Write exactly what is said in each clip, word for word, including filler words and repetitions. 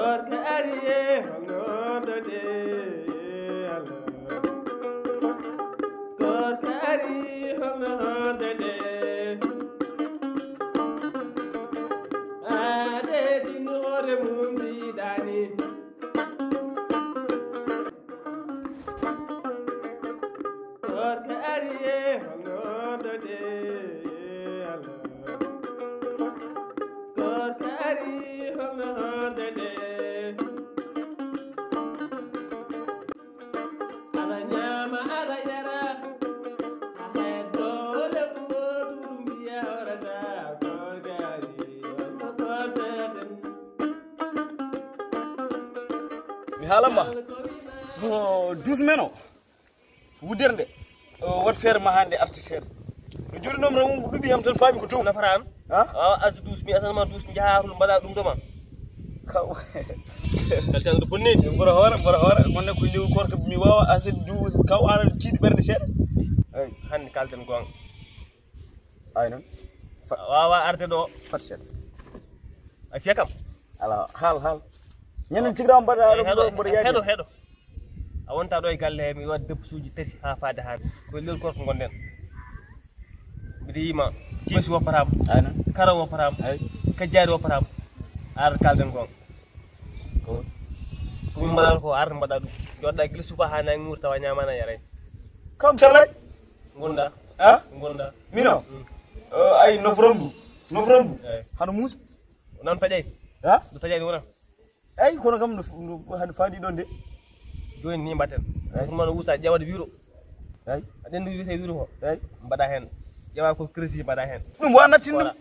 Koorka ari e holno hordete Allah. Koorka ari holno hordete. Aade din hoore mum diidani. Koorka ari e holno hordete Allah. Koorka ari holno hordete. Aɗa ñaama, aɗa yara, a heddo lewru wootoru mbiya horata. Koorka ari holno hordeten. Mi haalan ma. So douze men o. Wuddere nde, o, wat feere ma hannde arti seeɗa. No jooɗi noon, ram mum ko ɗuuɓi ham tan paami ko tow. Nafara an? Ha? Awa arti douze mi asana ma douze mi jaha hol mbaɗa ɗum ɗo ma. Kaw. Kaltan ko bonni. Mboro hoore, mboro hoore. Mon ne ko lewru koorka mi waawa arti douze kaw ana tiiɗi ɓernde seeɗa. Eyi. Hannde kalten goonga. Ay noon. Fa- Waawa arde ɗo. Fat seeɗa. A fiya kam? Ala, haal, haal. Ñanden tigi ram mbaɗa Eh, ɗum heɗo, ɗo, mboɗo yaadi. Heɗo, heɗo. A wonta ɗo e galle he, mi waɗi debbo suuji tati haa faade haa. Ko lel gorko ngonɗen. Mbiɗa yima, jeesi woppatam. Ay noon. Kara woppatam. Ay. Kajjaari woppatam. Ar kalden gon. Ko. Ko min mbaɗata ko, ar mbaɗa ɗum. Joɗɗa gila suba haa nangi muur tawa ñamana yaray. Kam salay. Gonda. Ha? Gonda. Mino? Mm. Eh, ay, nofram ndu. Nofram ndu. Eh. Hano muusa? Nan taƴay. Ha? Ndu taƴay ni wona. Ay, kono kam no f-, no hano faandi ɗon de. Jooni ni mbatten. Eh. Pour man wusa ƴewat wiro. Ay. Aɗen ndu wiyete wiro ko. Ay. Mbaɗa hen. Ƴewa ko crédit mbaɗa hen. Ɗum wa nattin ɗum. Voilà.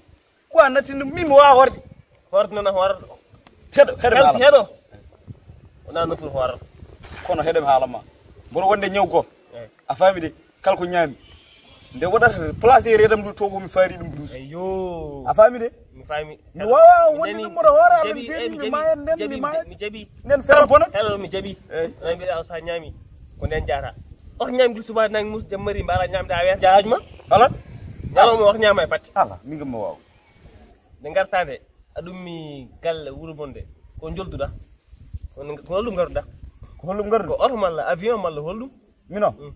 Ko a natti ɗum, min mi waawa hoorde. Hoorde noon a hoorata. Heɗo, heɗo mi Heɗo, haala. Heɗo. Wonaa no foti hoorata. Kono heɗo mi haala ma. Mboɗo wonde ñaw goo. Eey. A faami de, kala ko ñaami. Nde waɗata placé reedam ndu to ko mi faari ɗum duus. Eyyo. A faami de? Mi faami. Mi waawa wonde ɗum mboɗo hoore Alla mi seedi mi maaya nden mi maaya. Mi jaɓi. Nden fera bonat. Heɗo mi jaɓi. Eey. Wona mbiɗa o sa ñaami. Ko nden jaata. O ñaami gila subaa nangi mus jammari mbaala ñaamde a weeta. Jaaj ma. Alat. Ñalawma o ñaama e batte. Ala, min kam mi waawa. Nde ngartaa nde, aɗa ummi galle wuro mon nde, ko njolduɗaa? Ko n-, ko holɗum ngaruɗaa? Ko holɗum ngaruɗaa? Ko oto malla avion malla holɗum? Mino? Mm.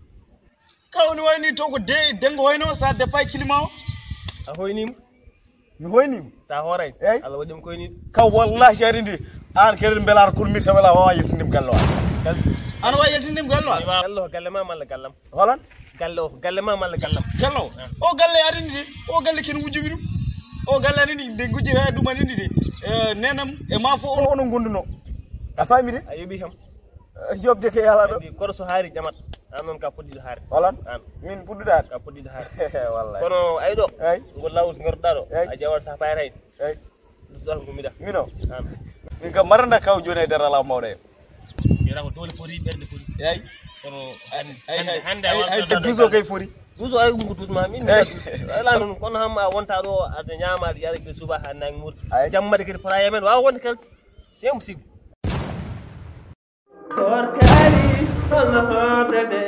Kaw ni wayni to ko de, dengo hoyno sa depay kilima o? A hoyniima? Mi hoyniima? Sa hooray? Eey. Allah waɗi mi koyniiɗo. Kaw wallahi si ari ndi, aan kadi mbelaar kurmir sa wela wawa yettindim galle o. Gal-, Ana wawa yettindim galle o? Galle o galle ma malla gallam? Holan? Galle o, galle ma malla gallam? Galle o? Ah. O galle aɗa anndi de, o galle ken wujjumi ɗum. O galle aɗa anndi de gujjira ɗum aɗa anndi de. Eh, nenam e ma fof on. Onon gonduno. A faami de? A yoɓi kam. Eh, yobde ke yala ɗo. Anndi kono so haari ƴamat. An noon ka puɗɗiɗo haari. Holan? An. Min puɗɗuɗo haari? Ka puɗɗiɗo haari. Wallahi. Kono ay ɗo. Ay. Ngol lawol ngorɗaa ɗo. Ay. A ƴewat sa fayata hen. Eey. Ɗum ɗon ko mbiɗa. Mino? An. Min kam maranda kaw jooni e nder alaa mawɗo en. Yera ko doole foti, ɓernde foti. Eey. Kono ay, ay, hannde, ay, hannde ay, a ay, wonta ay, ɗo duuso kay foti. Duuso ay, ɗum ko duus ma, min, eey, mbiɗa duus. Ala noon, kono hamma a wonta ɗo, aɗa ñaama, aɗa yara e suba, haa nangi muur. Ay. Jamma de kadi fota e men, waawa wonde kadi. C'est impossible. Koorka ari, holno hordete?